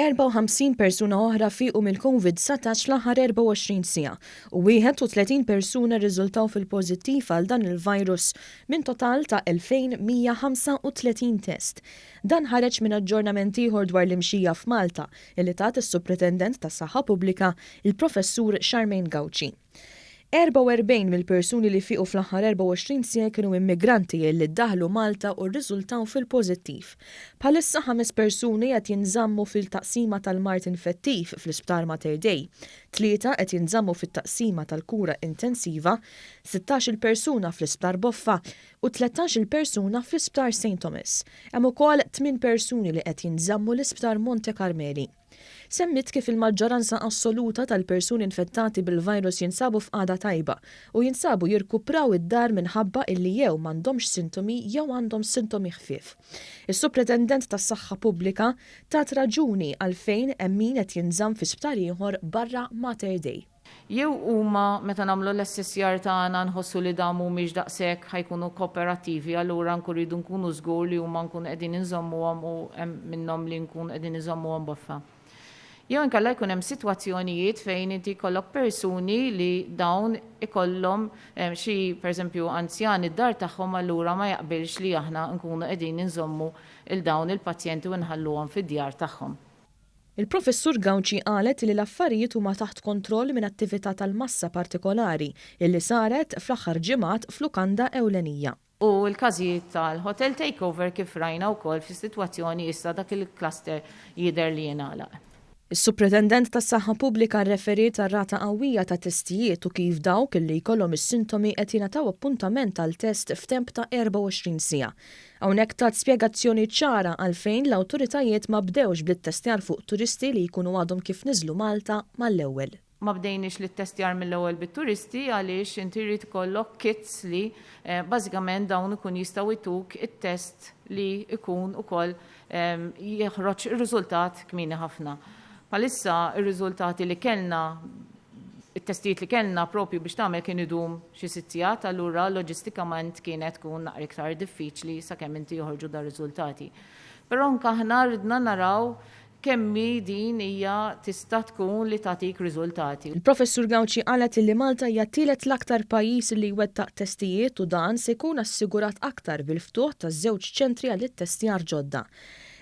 54 persuna oħra fiequ mill-Covid-19 fl-aħħar 24 siegħa u 31 persuna rriżultaw fil-pożittiv għal dan il-virus minn total ta' 2,135 test. Dan ħareġ minn aġġornament ieħor dwar l-imxija f'Malta illi tat is-Supretendent tas-Saħħa Pubblika, il-Professur Charmaine Gauci. 44 mill-persuni li fiequ fl-aħħar 24 siegħa kienu immigranti li ddaħlu Malta u rriżultaw fil-pożittiv. Bħalissa ħames persuni qed jinżammu fil-taqsima tal-mard infettiv fl-Isptar Mater Dei, tlieta qed jinżammu fit-taqsima tal-kura intensiva, 16-il persuna fl-Isptar Boffa u 13-il persuna fl-Isptar St Thomas. Hemm ukoll tmien persuni li qed jinżammu l-Isptar Monte Karmeli. Semmiet kif il-maġġoranza assoluta tal-persuni infettati bil-virus jinsabu f'qagħda tajba u jinsabu jirkupraw id-dar minħabba illi jew m'għandhomx sintomi jew għandhom sintomi ħfief. Is-Supretendent tas-Saħħa Pubblika tat raġuni għalfejn hemm min qed jinżamm fi sptar ieħor barra Mater Dei. Jew huma meta nagħmlu l-assessjar tagħna nħossu li dawn mhumiex daqshekk ħa jkunu kooperattivi allura nkun rridu nkunu żgur li huma nkunu qegħdin inżommuhom u hemm minnhom li nkunu qegħdin inżommuhom boffa. Jew inkella jkun hemm sitwazzjonijiet fejn inti jkollok persuni li dawn ikollhom xi pereżempju anzjani d-dar tagħhom allura ma jaqbilx li aħna nkunu qegħdin inżommu 'l dawn il-pazjenti u nħalluhom fid-djar tagħhom. Il-Professur Gauci qalet li l-affarijiet huma taħt kontroll minn attività tal-massa partikolari illi saret fl-aħħar ġimgħat f'lukanda ewlenija. U l-każijiet tal-hotel takeover kif rajna wkoll fis-sitwazzjoni issa dak il-cluster jidher li jingħalaq. Is-Supretendent tas-Saħħa Pubblika rreferiet għar-rata qawwija ta' testijiet u kif dawk illi jkollhom is-sintomi qed jingħataw appuntament għal test f'temp ta' 24 siegħa. Hawnhekk tat spjegazzjoni ċara għalfejn l-awtoritajiet ma bdewx bl-ittestjar fuq turisti li jkunu għadhom kif niżlu Malta mal-ewwel. Ma bdejniex l-ittestjar mill-ewwel bit-turisti għaliex inti jrid ikollok kits li bażikament dawn ikun jistgħu jtuk it-test li jkun ukoll joħroġ ir-riżultat kmieni ħafna. Bħalissa r-riżultati li kellna it-testijiet li kellna propju biex tagħmel kien idum xi sitt sigħat allura loġistikament kienet tkun naqra iktar diffiċli sakemm inti joħorġu dar-riżultati. Però anke aħna ridna naraw kemm hi din hija tista' tkun li tagħtik riżultati. Il-Professur Gauci qalet illi Malta hija t-tielet l-aktar pajjiż li jwettaq testijiet u dan se jkun assigurat aktar bil-ftuħ ta' żewġ ċentri għall-ittestjar ġodda.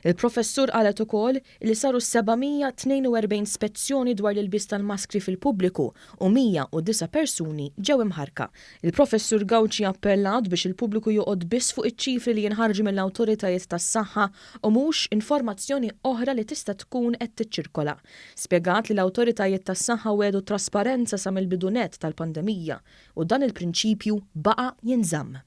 Il-Professur qalet ukoll li saru 742 spezzjoni dwar l-ilbies tal-maskri fil-pubbliku u 109 persuni ġew imħarrka. Il-Professur Gauci appellat biex il-pubbliku joqgħod biss fuq iċ-ċifri li jinħarġu mill-awtoritajiet tas-saħħa u mhux informazzjoni oħra li tista' tkun qed tiċċirkola. Spjegat li l-awtoritajiet tas-saħħa wegħdu trasparenza sa mill-bidu nett tal-pandemija u dan il-prinċipju baqa' jinżamm.